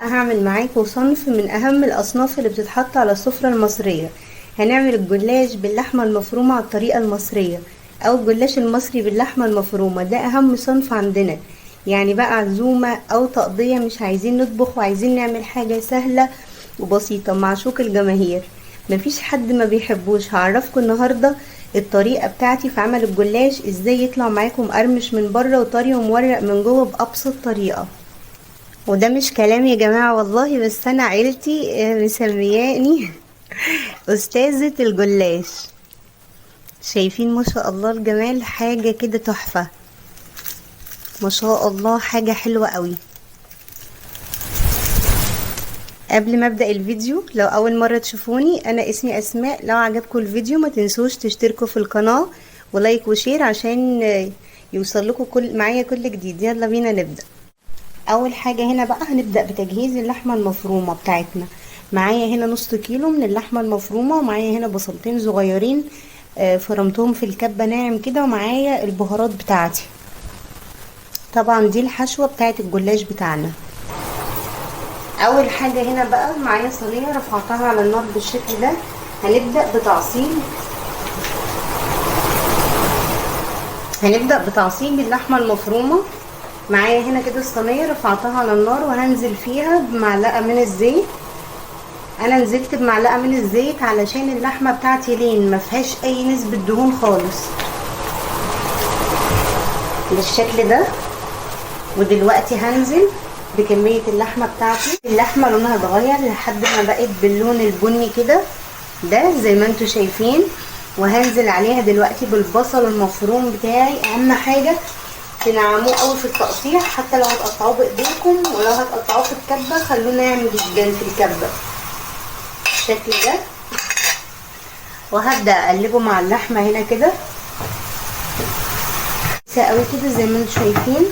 هعمل معاكم صنف من اهم الاصناف اللي بتتحط على السفرة المصرية. هنعمل الجلاش باللحمة المفرومة على الطريقة المصرية، او الجلاش المصري باللحمة المفرومة. ده اهم صنف عندنا، يعني بقى عزومة او تقضية، مش عايزين نطبخ وعايزين نعمل حاجة سهلة وبسيطة معشوق الجماهير، مفيش حد ما بيحبوش. هعرفكم النهاردة الطريقة بتاعتي في عمل الجلاش، ازاي يطلع معاكم مقرمش من بره وطري ومورق من جوه بأبسط طريقة. وده مش كلام يا جماعة والله، بس انا عيلتي مسمياني استاذة الجلاش. شايفين ما شاء الله الجمال، حاجة كده تحفة ما شاء الله، حاجة حلوة قوي. قبل ما ابدأ الفيديو، لو اول مرة تشوفوني، انا اسمي اسماء. لو عجبكم الفيديو ما تنسوش تشتركوا في القناة و like و share عشان يوصل لكم معايا كل جديد. يلا بينا نبدأ. اول حاجة هنا بقى هنبدأ بتجهيز اللحمة المفرومة بتاعتنا. معايا هنا نص كيلو من اللحمة المفرومة، ومعايا هنا بصلتين صغيرين، فرمتهم في الكبة ناعم كده، ومعايا البهارات بتاعتي. طبعا دي الحشوة بتاعت الجلاش بتاعنا. اول حاجة هنا بقى معايا صينية رفعتها على النار بالشكل ده. هنبدأ بتعصيب اللحمة المفرومة. معايا هنا كده الصينية رفعتها على النار، وهنزل فيها بمعلقة من الزيت. انا نزلت بمعلقة من الزيت علشان اللحمة بتاعتي لين، ما فيهاش اي نسبة دهون خالص بالشكل ده. ودلوقتي هنزل بكمية اللحمة بتاعتي. اللحمة لونها اتغير لحد ما بقت باللون البني كده ده زي ما انتوا شايفين. وهنزل عليها دلوقتي بالبصل المفروم بتاعي. اهم حاجة تنعموه قوي في التقطيع، حتى لو هتقطعوه بايديكم ولو هتقطعوه في الكبة خلوه ناعم جدا في الكبة بالشكل ده. وهبدأ اقلبه مع اللحمة هنا كده قوي كده زي ما انتوا شايفين.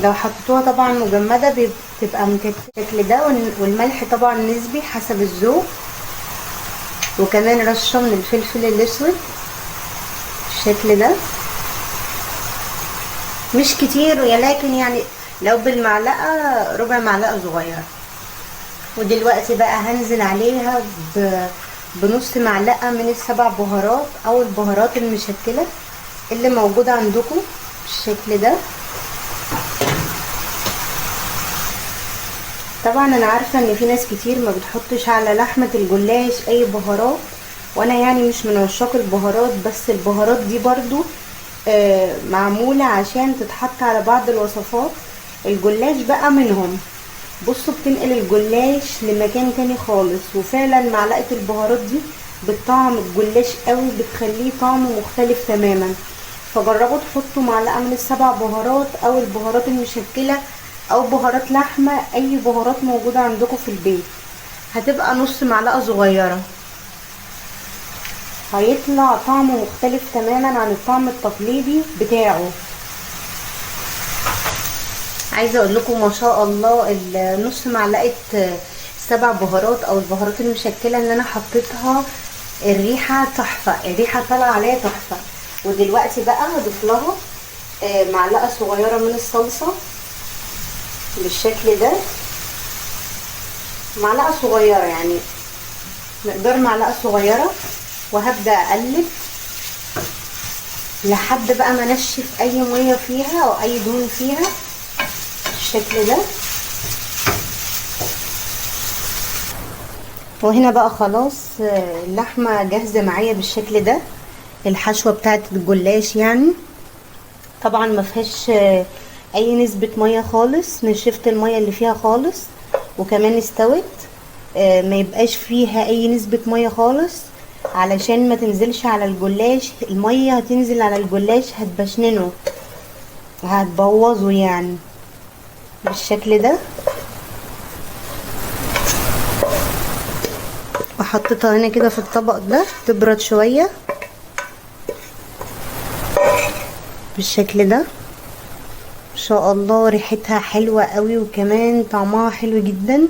لو حطيتوها طبعا مجمدة بتبقى مكتفة بالشكل ده. والملح طبعا نسبي حسب الذوق، وكمان رشة من الفلفل الاسود بالشكل ده، مش كتير ولكن يعني لو بالمعلقة ربع معلقة صغيرة. ودلوقتي بقى هنزل عليها بنص معلقة من السبع بهارات او البهارات المشكلة اللي موجودة عندكم بالشكل ده. طبعا انا عارفة ان في ناس كتير ما بتحطش على لحمة الجلاش اي بهارات، وانا يعني مش من عشاق البهارات، بس البهارات دي برضو معمولة عشان تتحط على بعض الوصفات، الجلاش بقى منهم. بصوا بتنقل الجلاش لمكان تاني خالص، وفعلا معلقة البهارات دي بتطعم الجلاش قوي، بتخليه طعمه مختلف تماما. فجربوا تحطوا معلقة من السبع بهارات او البهارات المشكلة او بهارات لحمة، اي بهارات موجودة عندكم في البيت. هتبقى نص معلقة صغيرة، هيطلع طعمه مختلف تماما عن الطعم التقليدي بتاعه. عايزه اقول لكم ما شاء الله النص معلقه سبع بهارات او البهارات المشكله اللي انا حطيتها، الريحه تحفه، الريحه طالعه عليها تحفه. ودلوقتي بقى هضيف لها معلقه صغيره من الصلصه بالشكل ده، معلقه صغيره يعني مقدار معلقه صغيره. وهبدا اقلب لحد بقى ما انشف اي ميه فيها او اي دهون فيها بالشكل ده. وهنا بقى خلاص اللحمه جاهزه معايا بالشكل ده، الحشوه بتاعت الجلاش يعني طبعا ما فيهاش اي نسبه ميه خالص، نشفت الميه اللي فيها خالص، وكمان استوت، ما يبقاش فيها اي نسبه ميه خالص علشان ما تنزلش على الجلاش. الميه هتنزل على الجلاش هتبشننه، هتبوظه يعني بالشكل ده. وحطيتها هنا كده في الطبق ده تبرد شوية بالشكل ده. ان شاء الله ريحتها حلوة قوي وكمان طعمها حلو جدا.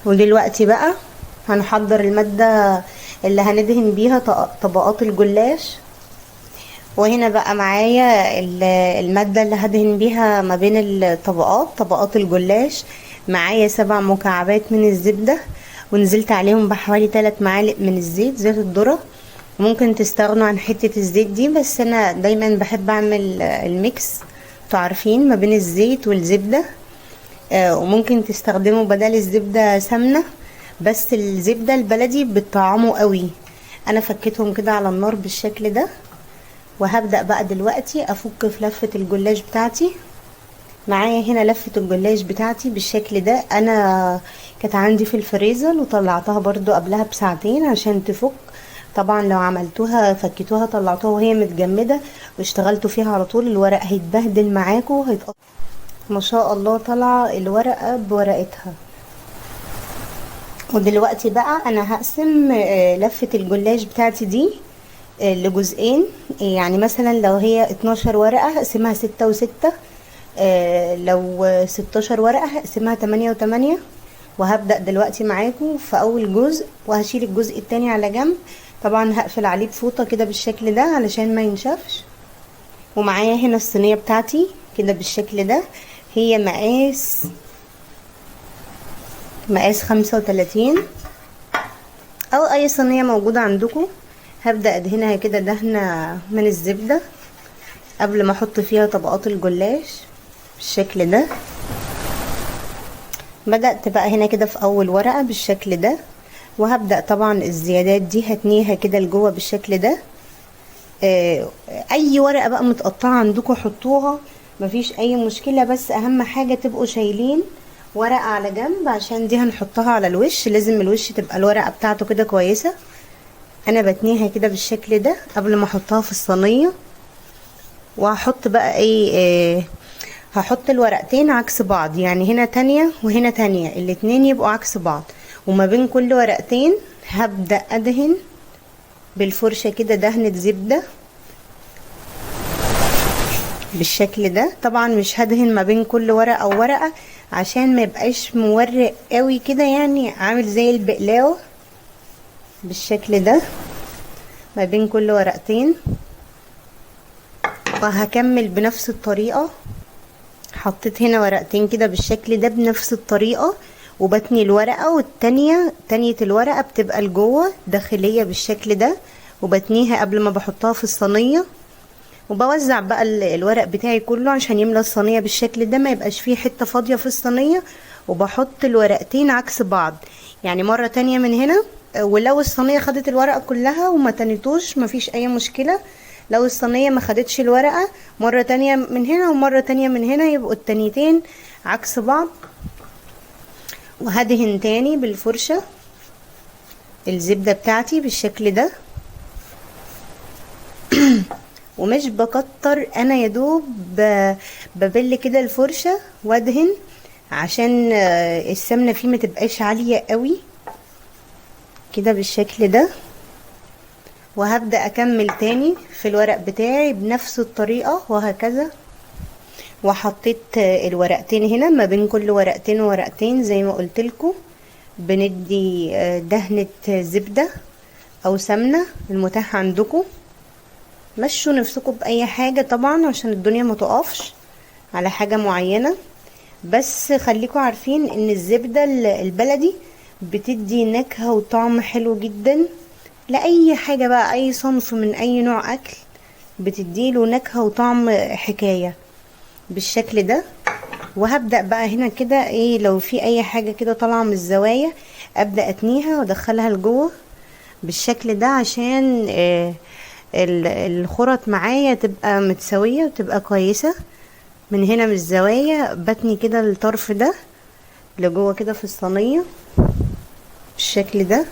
ودلوقتي بقى هنحضر المادة اللي هندهن بيها طبقات الجلاش. وهنا بقى معايا المادة اللي هدهن بيها ما بين الطبقات، طبقات الجلاش. معايا 7 مكعبات من الزبدة، ونزلت عليهم بحوالي 3 معالق من الزيت، زيت الذرة. ممكن تستغنوا عن حتة الزيت دي، بس انا دايما بحب اعمل ال mix، تعرفين، ما بين الزيت والزبدة. وممكن تستخدموا بدل الزبدة سمنة، بس الزبدة البلدي بتطعمه قوي. انا فكيتهم كده على النار بالشكل ده، وهبدأ بقى دلوقتي افك في لفة الجلاش بتاعتي. معايا هنا لفة الجلاش بتاعتي بالشكل ده، انا كانت عندي في الفريزر وطلعتها برضو قبلها بساعتين عشان تفك. طبعا لو عملتوها فكيتوها طلعتوها وهي متجمدة واشتغلتوا فيها على طول، الورق هيتبهدل معاكم، هيتقطع. ما شاء الله طالعة الورقة بورقتها. ودلوقتي بقى انا هقسم لفة الجلاش بتاعتي دي لجزئين. يعني مثلا لو هي 12 ورقة هقسمها 6 و6، لو 16 ورقة هقسمها 8 و8. وهبدأ دلوقتي معاكم في اول جزء، وهشيل الجزء التاني على جنب. طبعا هقفل عليه بفوطة كده بالشكل ده علشان ما ينشفش. ومعايا هنا الصينية بتاعتي كده بالشكل ده، هي مقاس 35 او اي صينية موجودة عندكم. هبدأ ادهنها كده دهنة من الزبدة قبل ما احط فيها طبقات الجلاش بالشكل ده. بدأت بقى هنا كده في اول ورقة بالشكل ده، وهبدأ طبعا الزيادات دي هتنيها كده لجوه بالشكل ده. اي ورقة بقى متقطعة عندكم حطوها، مفيش اي مشكلة، بس اهم حاجة تبقوا شايلين ورقة على جنب عشان دي هنحطها على الوش. لازم الوش تبقى الورقة بتاعته كده كويسة. انا بتنيها كده بالشكل ده قبل ما احطها في الصينية. وهحط بقى ايه، هحط الورقتين عكس بعض، يعني هنا تانية وهنا تانية، الاتنين يبقوا عكس بعض. وما بين كل ورقتين هبدأ ادهن بالفرشة كده دهنة زبدة بالشكل ده. طبعا مش هدهن ما بين كل ورقة وورقة عشان ما يبقاش مورق قوي كده، يعني عامل زي البقلاوة بالشكل ده ما بين كل ورقتين. وهكمل بنفس الطريقة. حطيت هنا ورقتين كده بالشكل ده بنفس الطريقة، وبتني الورقة، والتانية تانية الورقة بتبقى لجوه داخلية بالشكل ده، وبتنيها قبل ما بحطها في الصينية. وبوزع بقى الورق بتاعي كله عشان يملى الصينية بالشكل ده، ما يبقاش فيه حتة فاضية في الصينية. وبحط الورقتين عكس بعض، يعني مرة تانية من هنا. ولو الصينية خدت الورقة كلها وما تنيتوش مفيش اي مشكلة. لو الصينية ما خدتش الورقة، مرة تانية من هنا ومرة تانية من هنا، يبقوا التانيتين عكس بعض. وهدهن تاني بالفرشة الزبدة بتاعتي بالشكل ده. ومش بكتر، انا يدوب ببل كده الفرشة وادهن عشان السمنة فيه ما تبقاش عالية قوي كده بالشكل ده. وهبدأ اكمل تاني في الورق بتاعي بنفس الطريقة وهكذا. وحطيت الورقتين هنا ما بين كل ورقتين وورقتين زي ما قلتلكم بندي دهنة زبدة او سمنة المتاح عندكم. مشوا نفسكم باي حاجة طبعا عشان الدنيا ما تقفش على حاجة معينة، بس خليكم عارفين ان الزبدة البلدي بتدي نكهة وطعم حلو جدا لأي حاجة بقى، أي صنف من أي نوع أكل بتديله نكهة وطعم حكاية بالشكل ده. وهبدأ بقى هنا كده ايه، لو في أي حاجة كده طالعة من الزوايا أبدأ أتنيها وأدخلها لجوه بالشكل ده عشان الخرط معايا تبقى متساوية وتبقى كويسة. من هنا من الزوايا بتني كده الطرف ده لجوه كده في الصينية بالشكل ده.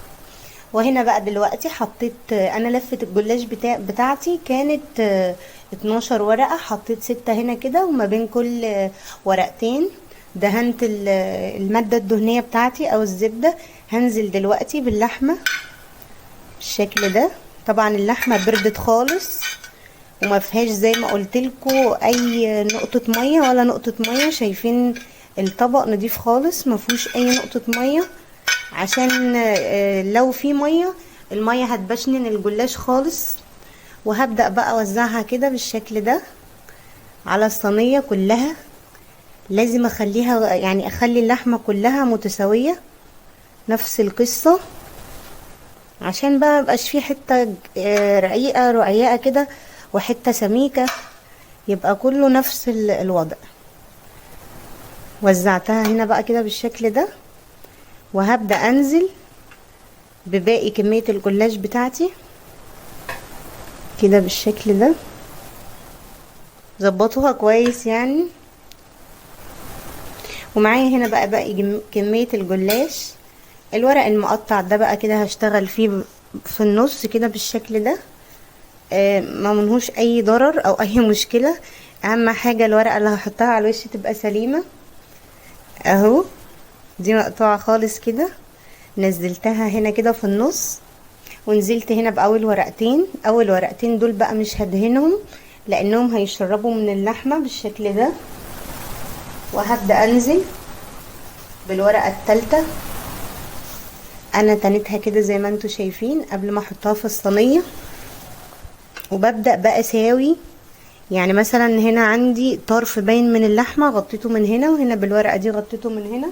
وهنا بقى دلوقتي حطيت انا لفة الجلاش بتاعتي كانت 12 ورقة، حطيت 6 هنا كده، وما بين كل ورقتين دهنت المادة الدهنية بتاعتي او الزبدة. هنزل دلوقتي باللحمة بالشكل ده. طبعا اللحمة بردت خالص وما فيهاش زي ما قلت لكم اي نقطة مية ولا نقطة مية، شايفين الطبق نضيف خالص ما فيهوش اي نقطة مية، عشان لو في مية المية هتبشنن الجلاش خالص. وهبدأ بقى اوزعها كده بالشكل ده على الصينية كلها. لازم اخليها، يعني اخلي اللحمة كلها متساوية نفس القصة، عشان بقى ميبقاش في حتة رقيقة رقيقة كده وحتة سميكة، يبقى كله نفس الوضع. وزعتها هنا بقى كده بالشكل ده، وهبدأ انزل بباقي كمية الجلاش بتاعتي كده بالشكل ده. ظبطوها كويس يعني. ومعايا هنا بقى باقي كمية الجلاش. الورق المقطع ده بقى كده هشتغل فيه في النص كده بالشكل ده، ما منهوش اي ضرر او اي مشكلة. اهم حاجة الورقة اللي هحطها على الوش تبقى سليمة اهو، دي مقطوعة خالص كده، نزلتها هنا كده في النص، ونزلت هنا باول ورقتين. اول ورقتين دول بقى مش هدهنهم لانهم هيشربوا من اللحمة بالشكل ده. وهبدأ انزل بالورقة التالتة، انا تنتها كده زي ما انتوا شايفين قبل ما احطها في الصينية. وببدأ بقى اساوي، يعني مثلا هنا عندي طرف باين من اللحمة غطيته من هنا، وهنا بالورقة دي غطيته من هنا،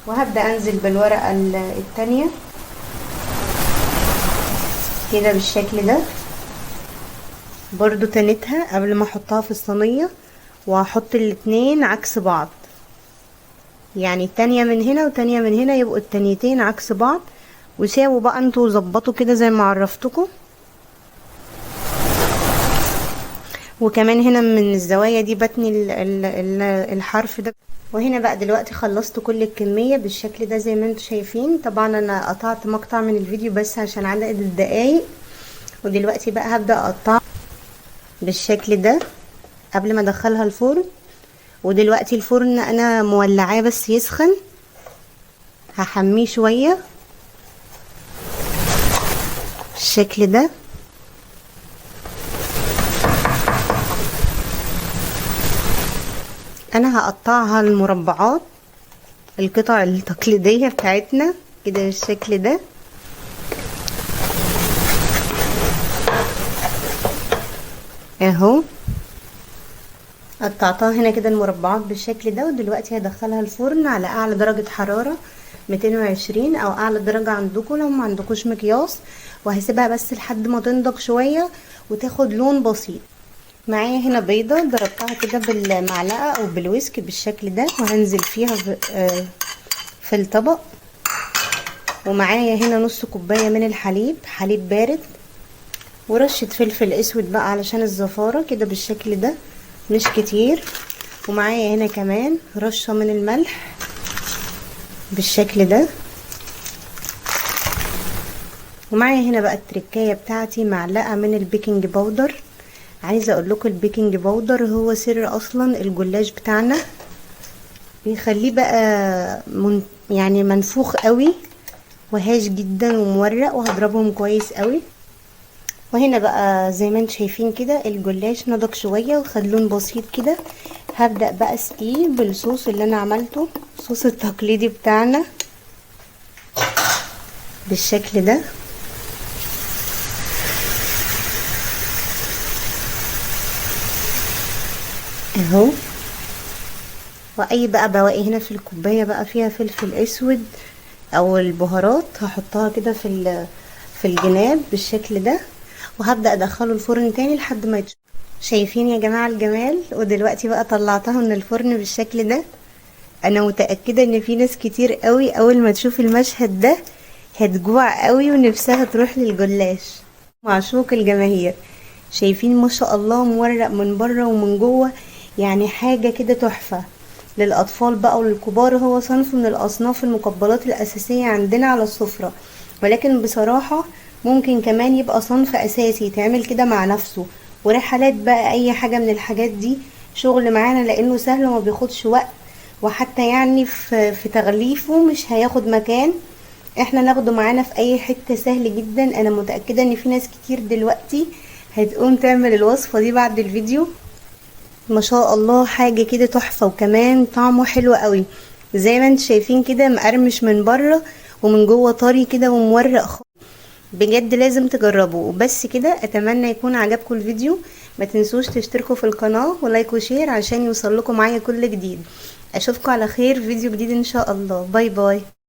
وهبدأ انزل بالورقة التانية كده بالشكل ده، برضو تنتها قبل ما احطها في الصينية. وهحط الاتنين عكس بعض، يعني التانية من هنا وتانية من هنا، يبقوا التانيتين عكس بعض. وساووا بقى انتوا وظبطوا كده زي ما عرفتكم. وكمان هنا من الزوايا دي بتني الحرف ده. وهنا بقى دلوقتي خلصت كل الكمية بالشكل ده زي ما انتوا شايفين. طبعا انا قطعت مقطع من الفيديو بس عشان عدد الدقايق. ودلوقتي بقى هبدأ اقطعها بالشكل ده قبل ما ادخلها الفرن. ودلوقتي الفرن انا مولعاه بس يسخن، هحميه شوية بالشكل ده. انا هقطعها المربعات، القطع التقليدية بتاعتنا كده بالشكل ده. اهو قطعتها هنا كده المربعات بالشكل ده. ودلوقتي هدخلها الفرن على اعلى درجة حرارة 220 او اعلى درجة عندكم لو ما عندكوش مقياس، وهسيبها بس لحد ما تنضج شوية وتاخد لون بسيط. معايا هنا بيضة ضربتها كده بالمعلقة او بالويسك بالشكل ده، وهنزل فيها في الطبق. ومعايا هنا نص كوباية من الحليب، حليب بارد، ورشة فلفل اسود بقى علشان الزفارة كده بالشكل ده، مش كتير. ومعايا هنا كمان رشة من الملح بالشكل ده. ومعايا هنا بقى التركاية بتاعتي، معلقة من ال baking powder. عايزة اقول لكم ال baking powder هو سر اصلا الجلاش بتاعنا، بيخليه بقى يعني منفوخ قوي وهاش جدا ومورق. وهضربهم كويس قوي. وهنا بقى زي ما انتم شايفين كده الجلاش نضج شوية وخد لون بسيط كده. هبدأ بقى اسقيه بالصوص اللي انا عملته، الصوص التقليدي بتاعنا بالشكل ده. اهو. واي بقى بواقي هنا في الكوباية بقى فيها فلفل اسود او البهارات هحطها كده في الجناب بالشكل ده. وهبدأ ادخله الفرن تاني لحد ما يتشرب. شايفين يا جماعة الجمال؟ ودلوقتي بقى طلعتها من الفرن بالشكل ده. انا متأكدة ان في ناس كتير قوي اول ما تشوف المشهد ده هتجوع قوي ونفسها تروح للجلاش، معشوق الجماهير. شايفين ما شاء الله مورق من بره ومن جوه، يعني حاجة كده تحفة للأطفال بقى وللكبار. هو صنف من الأصناف المقبلات الأساسية عندنا على السفرة، ولكن بصراحة ممكن كمان يبقى صنف أساسي يتعمل كده مع نفسه. ورحلات بقى أي حاجة من الحاجات دي شغل معانا، لأنه سهل وما بياخدش وقت، وحتى يعني في تغليفه مش هياخد مكان، احنا ناخده معانا في أي حتة، سهل جدا. أنا متأكدة إن في ناس كتير دلوقتي هتقوم تعمل الوصفة دي بعد الفيديو. ما شاء الله حاجة كده تحفة، وكمان طعمه حلو قوي زي ما انتم شايفين كده، مقرمش من بره ومن جوه طري كده ومورق خالص. بجد لازم تجربوه. وبس كده، اتمنى يكون عجبكم الفيديو. ما تنسوش تشتركوا في القناة و like و share عشان يوصل لكم معايا كل جديد. اشوفكم على خير فيديو جديد ان شاء الله. bye bye.